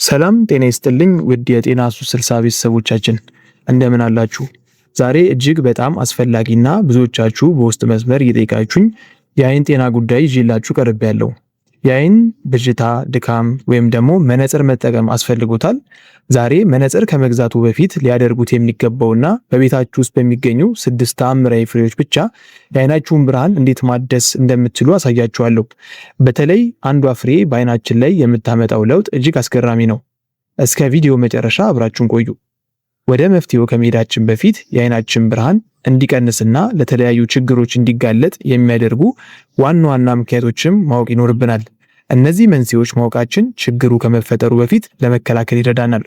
ሰላም ጤና ይስጥልኝ ውድ የጤና 360 ቤተሰቦቻችን፣ እንደምን አላችሁ? ዛሬ እጅግ በጣም አስፈላጊና ብዙዎቻችሁ በውስጥ መስመር እየጠየቃችሁኝ የአይን ጤና ጉዳይ ይዤላችሁ ቀርቤያለሁ። የአይን ብዥታ፣ ድካም ወይም ደግሞ መነጽር መጠቀም አስፈልጎታል? ዛሬ መነጽር ከመግዛቱ በፊት ሊያደርጉት የሚገባውና በቤታችሁ ውስጥ በሚገኙ ስድስት ተአምራዊ ፍሬዎች ብቻ የአይናችሁን ብርሃን እንዴት ማደስ እንደምትችሉ አሳያችኋለሁ። በተለይ አንዷ ፍሬ በአይናችን ላይ የምታመጣው ለውጥ እጅግ አስገራሚ ነው። እስከ ቪዲዮ መጨረሻ አብራችሁን ቆዩ። ወደ መፍትሄው ከመሄዳችን በፊት የአይናችን ብርሃን እንዲቀንስና ለተለያዩ ችግሮች እንዲጋለጥ የሚያደርጉ ዋና ዋና ምክንያቶችም ማወቅ ይኖርብናል። እነዚህ መንስኤዎች ማወቃችን ችግሩ ከመፈጠሩ በፊት ለመከላከል ይረዳናል።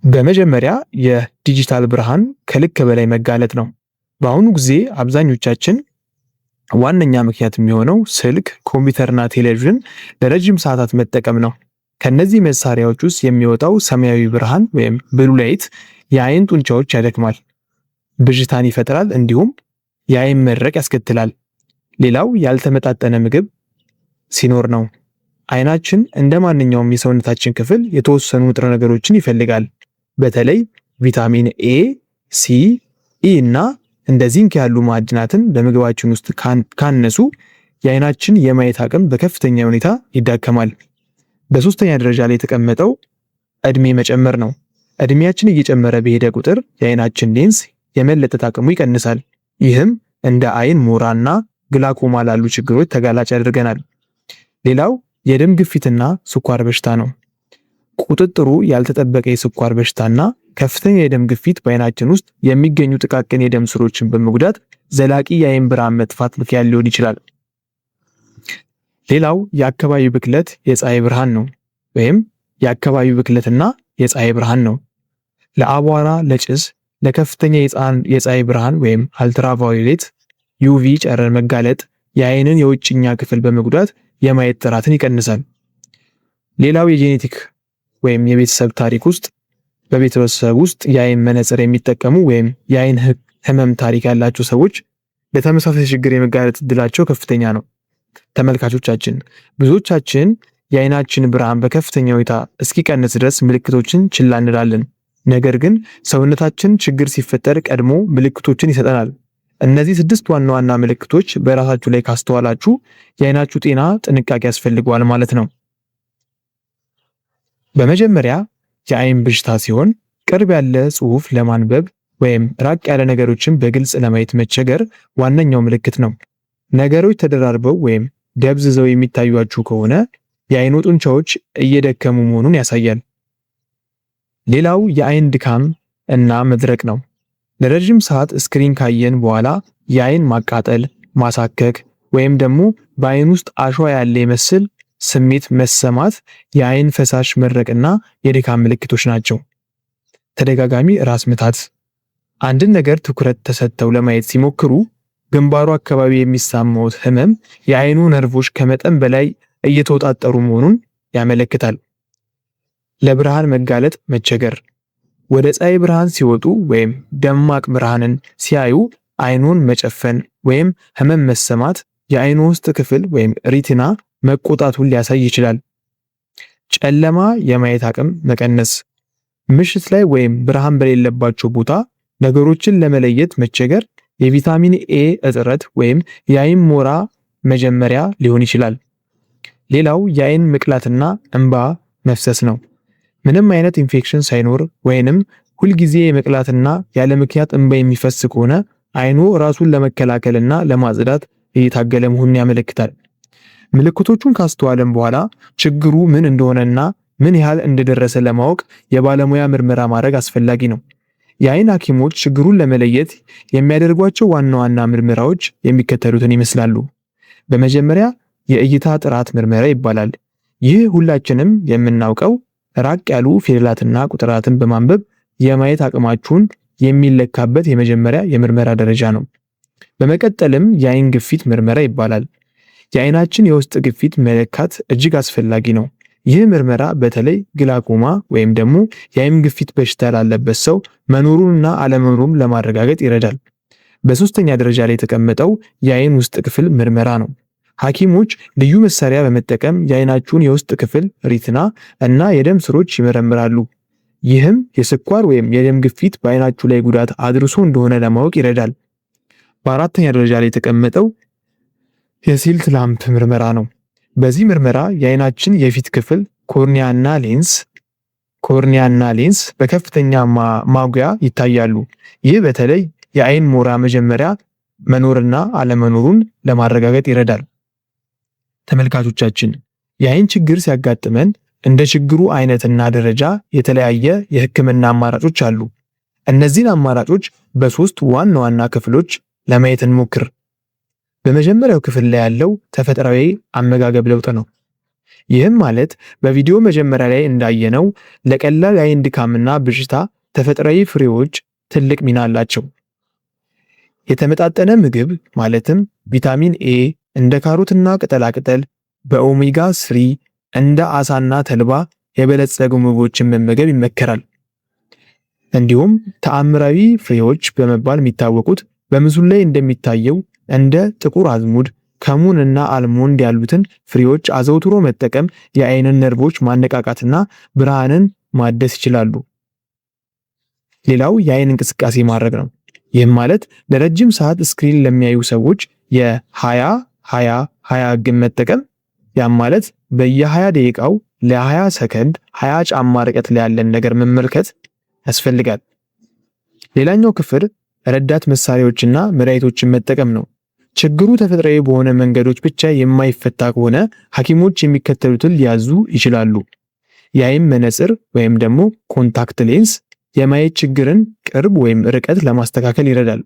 በመጀመሪያ የዲጂታል ብርሃን ከልክ በላይ መጋለጥ ነው። በአሁኑ ጊዜ አብዛኞቻችን ዋነኛ ምክንያት የሚሆነው ስልክ፣ ኮምፒውተርና ቴሌቪዥን ለረጅም ሰዓታት መጠቀም ነው። ከነዚህ መሳሪያዎች ውስጥ የሚወጣው ሰማያዊ ብርሃን ወይም blue light የአይን ጡንቻዎች ያደክማል፣ ብዥታን ይፈጥራል፣ እንዲሁም የአይን መድረቅ ያስከትላል። ሌላው ያልተመጣጠነ ምግብ ሲኖር ነው። አይናችን እንደ ማንኛውም የሰውነታችን ክፍል የተወሰኑ ንጥረ ነገሮችን ይፈልጋል። በተለይ ቪታሚን ኤ፣ ሲ፣ ኢ እና እንደ ዚንክ ያሉ ማዕድናትን በምግባችን ውስጥ ካነሱ የአይናችን የማየት አቅም በከፍተኛ ሁኔታ ይዳከማል። በሶስተኛ ደረጃ ላይ የተቀመጠው እድሜ መጨመር ነው። እድሜያችን እየጨመረ በሄደ ቁጥር የአይናችን ሌንስ የመለጠጥ አቅሙ ይቀንሳል። ይህም እንደ አይን ሞራና ግላኮማ ላሉ ችግሮች ተጋላጭ ያደርገናል። ሌላው የደም ግፊትና ስኳር በሽታ ነው። ቁጥጥሩ ያልተጠበቀ የስኳር በሽታና ከፍተኛ የደም ግፊት በአይናችን ውስጥ የሚገኙ ጥቃቅን የደም ስሮችን በመጉዳት ዘላቂ የአይን ብርሃን መጥፋት ምክንያት ሊሆን ይችላል። ሌላው የአካባቢ ብክለት የፀሐይ ብርሃን ነው፣ ወይም የአካባቢ ብክለትና የፀሐይ ብርሃን ነው። ለአቧራ፣ ለጭስ፣ ለከፍተኛ የፀሐይ ብርሃን ወይም ultraviolet UV ጨረር መጋለጥ የአይንን የውጭኛ ክፍል በመጉዳት የማየት ጥራትን ይቀንሳል። ሌላው የ genetic ወይም የቤተሰብ ታሪክ ውስጥ በቤተሰብ ውስጥ የአይን መነጽር የሚጠቀሙ ወይም የአይን ህመም ታሪክ ያላቸው ሰዎች ለተመሳሳይ ችግር የመጋለጥ እድላቸው ከፍተኛ ነው። ተመልካቾቻችን፣ ብዙዎቻችን የአይናችን ብርሃን በከፍተኛ ሁኔታ እስኪቀንስ ድረስ ምልክቶችን ችላ እንላለን። ነገር ግን ሰውነታችን ችግር ሲፈጠር ቀድሞ ምልክቶችን ይሰጠናል። እነዚህ ስድስት ዋና ዋና ምልክቶች በራሳችሁ ላይ ካስተዋላችሁ የአይናችሁ ጤና ጥንቃቄ ያስፈልገዋል ማለት ነው። በመጀመሪያ የአይን ብዥታ ሲሆን ቅርብ ያለ ጽሑፍ ለማንበብ ወይም ራቅ ያለ ነገሮችን በግልጽ ለማየት መቸገር ዋነኛው ምልክት ነው። ነገሮች ተደራርበው ወይም ደብዝዘው የሚታዩአችሁ ከሆነ የአይኑ ጡንቻዎች እየደከሙ መሆኑን ያሳያል። ሌላው የአይን ድካም እና መድረቅ ነው። ለረጅም ሰዓት screen ካየን በኋላ የአይን ማቃጠል፣ ማሳከክ ወይም ደግሞ በአይን ውስጥ አሸዋ ያለ ይመስል ስሜት መሰማት የአይን ፈሳሽ መድረቅና የድካም ምልክቶች ናቸው። ተደጋጋሚ ራስ ምታት፣ አንድን ነገር ትኩረት ተሰጥተው ለማየት ሲሞክሩ ግንባሩ አካባቢ የሚሰማዎት ህመም የአይኑ ነርቮች ከመጠን በላይ እየተወጣጠሩ መሆኑን ያመለክታል። ለብርሃን መጋለጥ መቸገር፣ ወደ ፀሐይ ብርሃን ሲወጡ ወይም ደማቅ ብርሃንን ሲያዩ አይኑን መጨፈን ወይም ህመም መሰማት የአይኑ ውስጥ ክፍል ወይም ሪቲና መቆጣቱን ሊያሳይ ይችላል። ጨለማ የማየት አቅም መቀነስ፣ ምሽት ላይ ወይም ብርሃን በሌለባቸው ቦታ ነገሮችን ለመለየት መቸገር የቪታሚን ኤ እጥረት ወይም የአይን ሞራ መጀመሪያ ሊሆን ይችላል። ሌላው የአይን መቅላትና እንባ መፍሰስ ነው። ምንም አይነት ኢንፌክሽን ሳይኖር ወይንም ሁልጊዜ የመቅላትና ያለ ምክንያት እንባ የሚፈስ ከሆነ አይኑ ራሱን ለመከላከልና ለማጽዳት እየታገለ መሆኑን ያመለክታል። ምልክቶቹን ካስተዋለን በኋላ ችግሩ ምን እንደሆነና ምን ያህል እንደደረሰ ለማወቅ የባለሙያ ምርመራ ማድረግ አስፈላጊ ነው። የአይን ሐኪሞች ችግሩን ለመለየት የሚያደርጓቸው ዋና ዋና ምርመራዎች የሚከተሉትን ይመስላሉ። በመጀመሪያ የእይታ ጥራት ምርመራ ይባላል። ይህ ሁላችንም የምናውቀው ራቅ ያሉ ፊደላትና ቁጥራትን በማንበብ የማየት አቅማችሁን የሚለካበት የመጀመሪያ የምርመራ ደረጃ ነው። በመቀጠልም የአይን ግፊት ምርመራ ይባላል። የአይናችን የውስጥ ግፊት መለካት እጅግ አስፈላጊ ነው። ይህ ምርመራ በተለይ ግላኮማ ወይም ደግሞ የአይን ግፊት በሽታ ላለበት ሰው መኖሩንና አለመኖሩን ለማረጋገጥ ይረዳል። በሶስተኛ ደረጃ ላይ የተቀመጠው የአይን ውስጥ ክፍል ምርመራ ነው። ሐኪሞች ልዩ መሳሪያ በመጠቀም የአይናችሁን የውስጥ ክፍል retina እና የደም ስሮች ይመረምራሉ። ይህም የስኳር ወይም የደም ግፊት በአይናችሁ ላይ ጉዳት አድርሶ እንደሆነ ለማወቅ ይረዳል። በአራተኛ ደረጃ ላይ የተቀመጠው የ slit lamp ምርመራ ነው። በዚህ ምርመራ የአይናችን የፊት ክፍል cornea ና ሌንስ በከፍተኛ ማጉያ ይታያሉ። ይህ በተለይ የአይን ሞራ መጀመሪያ መኖርና አለመኖሩን ለማረጋገጥ ይረዳል። ተመልካቾቻችን፣ የአይን ችግር ሲያጋጥመን እንደ ችግሩ አይነትና ደረጃ የተለያየ የህክምና አማራጮች አሉ። እነዚህን አማራጮች በሶስት ዋና ዋና ክፍሎች ለማየት እንሞክር። በመጀመሪያው ክፍል ላይ ያለው ተፈጥሯዊ አመጋገብ ለውጥ ነው። ይህም ማለት በቪዲዮ መጀመሪያ ላይ እንዳየነው ለቀላል የአይን ድካምና ብዥታ ተፈጥሯዊ ፍሬዎች ትልቅ ሚና አላቸው። የተመጣጠነ ምግብ ማለትም ቪታሚን ኤ እንደ ካሮትና ቅጠላቅጠል፣ በ omega 3 እንደ አሳና ተልባ የበለጸጉ ምግቦችን መመገብ ይመከራል። እንዲሁም ተአምራዊ ፍሬዎች በመባል የሚታወቁት በምስሉ ላይ እንደሚታየው እንደ ጥቁር አዝሙድ፣ ከሙን እና almond ያሉትን ፍሬዎች አዘውትሮ መጠቀም የአይንን ነርቮች ማነቃቃትና ብርሃንን ማደስ ይችላሉ። ሌላው የአይን እንቅስቃሴ ማድረግ ነው። ይህም ማለት ለረጅም ሰዓት screen ለሚያዩ ሰዎች የ20 20 20 ህግን መጠቀም፣ ያም ማለት በየ20 ደቂቃው ለ20 ሰከንድ 20 ጫማ ርቀት ላይ ያለን ነገር መመልከት ያስፈልጋል። ሌላኛው ክፍል ረዳት መሳሪያዎችና መድኃኒቶችን መጠቀም ነው። ችግሩ ተፈጥሯዊ በሆነ መንገዶች ብቻ የማይፈታ ከሆነ ሐኪሞች የሚከተሉትን ሊያዙ ይችላሉ። የአይን መነጽር ወይም ደግሞ contact lens የማየት ችግርን ቅርብ ወይም ርቀት ለማስተካከል ይረዳል።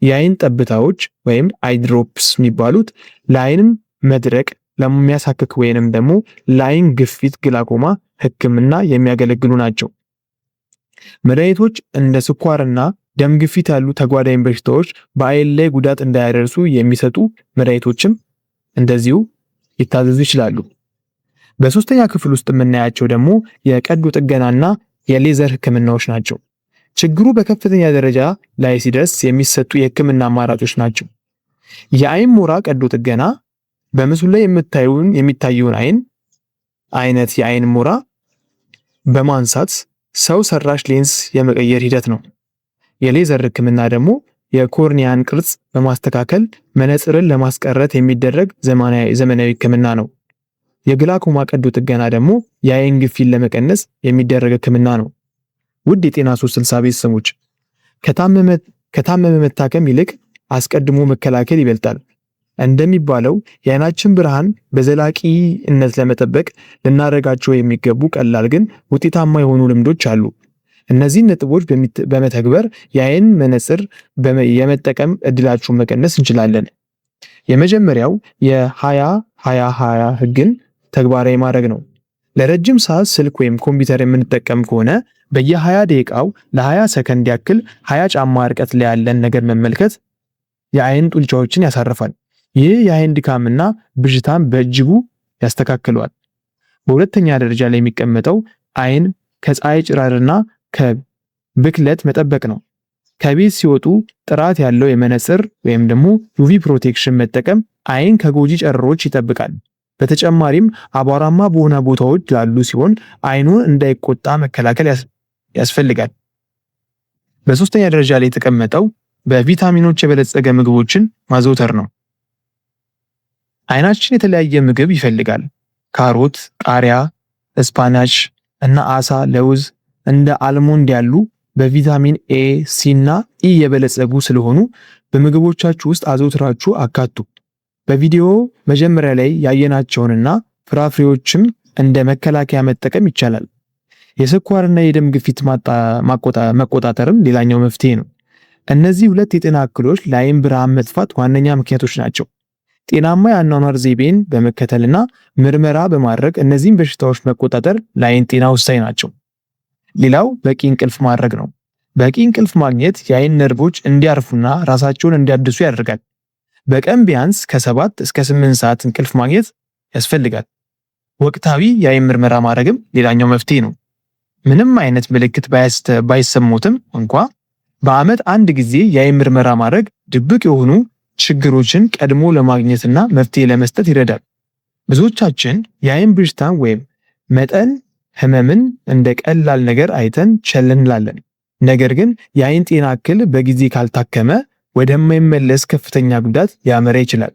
የአይን ጠብታዎች ወይም eye drops የሚባሉት ለአይን መድረቅ፣ ለሚያሳክክ ወይንም ደግሞ ለአይን ግፊት ግላኮማ ሕክምና የሚያገለግሉ ናቸው። መድኃኒቶች እንደ ስኳርና ደም ግፊት ያሉ ተጓዳኝ በሽታዎች በአይን ላይ ጉዳት እንዳያደርሱ የሚሰጡ መድኃኒቶችም እንደዚሁ ሊታዘዙ ይችላሉ። በሶስተኛ ክፍል ውስጥ የምናያቸው ደግሞ የቀዶ ጥገናና የሌዘር ህክምናዎች ናቸው። ችግሩ በከፍተኛ ደረጃ ላይ ሲደርስ የሚሰጡ የህክምና አማራጮች ናቸው። የአይን ሞራ ቀዶ ጥገና በምስሉ ላይ የሚታየውን አይን አይነት የአይን ሞራ በማንሳት ሰው ሰራሽ ሌንስ የመቀየር ሂደት ነው። የሌዘር ህክምና ደግሞ የ cornea ን ቅርጽ በማስተካከል መነጽርን ለማስቀረት የሚደረግ ዘመናዊ ህክምና ነው። የግላኮማ ቀዶ ጥገና ደግሞ የአይን ግፊት ለመቀነስ የሚደረግ ህክምና ነው። ውድ የጤና 360 ቤተሰቦች፣ ከታመመ መታከም ይልቅ አስቀድሞ መከላከል ይበልጣል እንደሚባለው የአይናችን ብርሃን በዘላቂነት ለመጠበቅ ልናደርጋቸው የሚገቡ ቀላል ግን ውጤታማ የሆኑ ልምዶች አሉ። እነዚህን ነጥቦች በመተግበር የአይን መነጽር የመጠቀም እድላችሁን መቀነስ እንችላለን። የመጀመሪያው የ20 20 20 ህግን ተግባራዊ ማድረግ ነው። ለረጅም ሰዓት ስልክ ወይም ኮምፒውተር የምንጠቀም ከሆነ በየ20 ደቂቃው ለ20 ሰከንድ ያክል 20 ጫማ ርቀት ላይ ያለን ነገር መመልከት የአይን ጡንቻዎችን ያሳርፋል። ይህ የአይን ድካምና ብዥታን በእጅጉ ያስተካክለዋል። በሁለተኛ ደረጃ ላይ የሚቀመጠው አይን ከፀሐይ ጨረርና ከብክለት መጠበቅ ነው። ከቤት ሲወጡ ጥራት ያለው የመነጽር ወይም ደግሞ UV protection መጠቀም አይን ከጎጂ ጨረሮች ይጠብቃል። በተጨማሪም አቧራማ በሆነ ቦታዎች ላሉ ሲሆን አይኑን እንዳይቆጣ መከላከል ያስፈልጋል። በሶስተኛ ደረጃ ላይ የተቀመጠው በቪታሚኖች የበለጸገ ምግቦችን ማዘውተር ነው። አይናችን የተለያየ ምግብ ይፈልጋል። ካሮት፣ ቃሪያ፣ spinach እና አሳ፣ ለውዝ፣ እንደ almond ያሉ በቪታሚን ኤ፣ ሲ እና ኢ የበለጸጉ ስለሆኑ በምግቦቻችሁ ውስጥ አዘውትራችሁ አካቱ። በቪዲዮ መጀመሪያ ላይ ያየናቸውንና ፍራፍሬዎችም እንደ መከላከያ መጠቀም ይቻላል። የስኳርና የደም ግፊት መቆጣጠርም ሌላኛው መፍትሄ ነው። እነዚህ ሁለት የጤና እክሎች ለአይን ብርሃን መጥፋት ዋነኛ ምክንያቶች ናቸው። ጤናማ የአኗኗር ዘይቤን በመከተልና ምርመራ በማድረግ እነዚህን በሽታዎች መቆጣጠር ለአይን ጤና ወሳኝ ናቸው። ሌላው በቂ እንቅልፍ ማድረግ ነው። በቂ እንቅልፍ ማግኘት የአይን ነርቮች እንዲያርፉና ራሳቸውን እንዲያድሱ ያደርጋል። በቀን ቢያንስ ከ7 እስከ 8 ሰዓት እንቅልፍ ማግኘት ያስፈልጋል። ወቅታዊ የአይን ምርመራ ማድረግም ሌላኛው መፍትሄ ነው። ምንም አይነት ምልክት ባይሰሙትም እንኳ በዓመት አንድ ጊዜ የአይን ምርመራ ማድረግ ድብቅ የሆኑ ችግሮችን ቀድሞ ለማግኘትና መፍትሄ ለመስጠት ይረዳል። ብዙዎቻችን የአይን ብዥታን ወይም መጠን ህመምን እንደ ቀላል ነገር አይተን ቸል እንላለን። ነገር ግን የአይን ጤና እክል በጊዜ ካልታከመ ወደማይመለስ ከፍተኛ ጉዳት ሊያመራ ይችላል።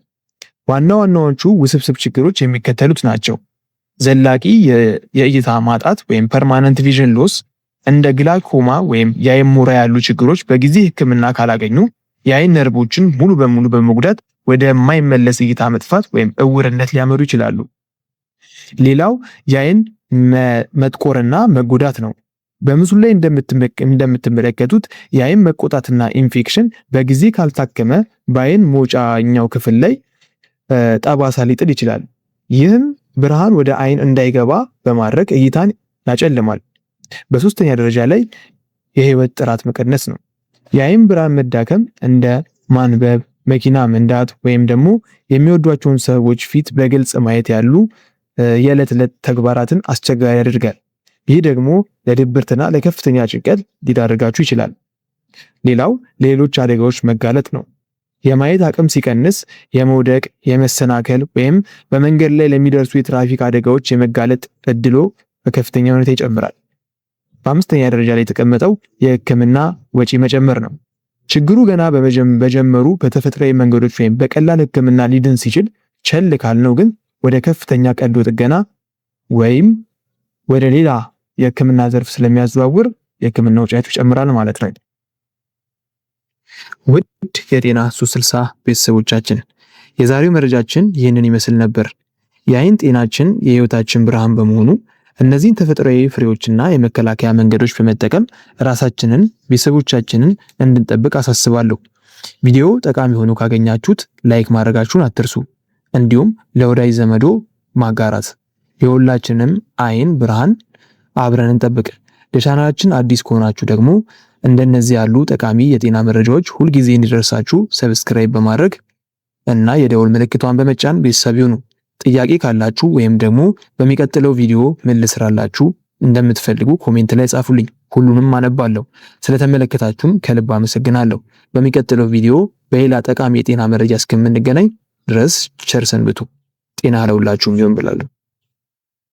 ዋና ዋናዎቹ ውስብስብ ችግሮች የሚከተሉት ናቸው። ዘላቂ የእይታ ማጣት ወይም permanent vision loss፣ እንደ ግላኮማ ወይም የአይን ሞራ ያሉ ችግሮች በጊዜ ሕክምና ካላገኙ የአይን ነርቮችን ሙሉ በሙሉ በመጉዳት ወደማይመለስ እይታ መጥፋት ወይም እውርነት ሊያመሩ ይችላሉ። ሌላው የአይን መጥቆርና መጎዳት ነው። በምስሉ ላይ እንደምትመለከቱት የአይን መቆጣትና ኢንፌክሽን በጊዜ ካልታከመ በአይን መውጫኛው ክፍል ላይ ጠባሳ ሊጥል ይችላል። ይህም ብርሃን ወደ አይን እንዳይገባ በማድረግ እይታን ያጨልማል። በሶስተኛ ደረጃ ላይ የህይወት ጥራት መቀነስ ነው። የአይን ብርሃን መዳከም እንደ ማንበብ፣ መኪና መንዳት ወይም ደግሞ የሚወዷቸውን ሰዎች ፊት በግልጽ ማየት ያሉ የዕለት ዕለት ተግባራትን አስቸጋሪ ያደርጋል። ይህ ደግሞ ለድብርትና ለከፍተኛ ጭንቀት ሊዳርጋችሁ ይችላል። ሌላው ለሌሎች አደጋዎች መጋለጥ ነው። የማየት አቅም ሲቀንስ የመውደቅ፣ የመሰናከል ወይም በመንገድ ላይ ለሚደርሱ የትራፊክ አደጋዎች የመጋለጥ እድሎ በከፍተኛ ሁኔታ ይጨምራል። በአምስተኛ ደረጃ ላይ የተቀመጠው የሕክምና ወጪ መጨመር ነው። ችግሩ ገና በጀመሩ በተፈጥሯዊ መንገዶች ወይም በቀላል ሕክምና ሊድን ሲችል ቸል ካልነው ግን ወደ ከፍተኛ ቀዶ ጥገና ወይም ወደ ሌላ የሕክምና ዘርፍ ስለሚያዘዋውር የሕክምና ወጪያችሁ ይጨምራል ማለት ነው። ውድ የጤና 360 ቤተሰቦቻችን፣ የዛሬው መረጃችን ይህንን ይመስል ነበር። የአይን ጤናችን የህይወታችን ብርሃን በመሆኑ እነዚህን ተፈጥሯዊ ፍሬዎችና የመከላከያ መንገዶች በመጠቀም ራሳችንን፣ ቤተሰቦቻችንን እንድንጠብቅ አሳስባለሁ። ቪዲዮ ጠቃሚ ሆኖ ካገኛችሁት like ማድረጋችሁን አትርሱ። እንዲሁም ለወዳጅ ዘመዶ ማጋራት። የሁላችንም አይን ብርሃን አብረን እንጠብቅ። ለቻናላችን አዲስ ከሆናችሁ ደግሞ እንደነዚህ ያሉ ጠቃሚ የጤና መረጃዎች ሁልጊዜ እንዲደርሳችሁ subscribe በማድረግ እና የደወል ምልክቷን በመጫን ቤተሰብ ይሁኑ። ጥያቄ ካላችሁ ወይም ደግሞ በሚቀጥለው ቪዲዮ ምን ልስራላችሁ እንደምትፈልጉ comment ላይ ጻፉልኝ። ሁሉንም አነባለሁ። ስለተመለከታችሁም ከልብ አመሰግናለሁ። በሚቀጥለው ቪዲዮ በሌላ ጠቃሚ የጤና መረጃ እስከምንገናኝ ድረስ ቸር ሰንብቱ። ጤና ለሁላችሁም ይሁን ብላለሁ።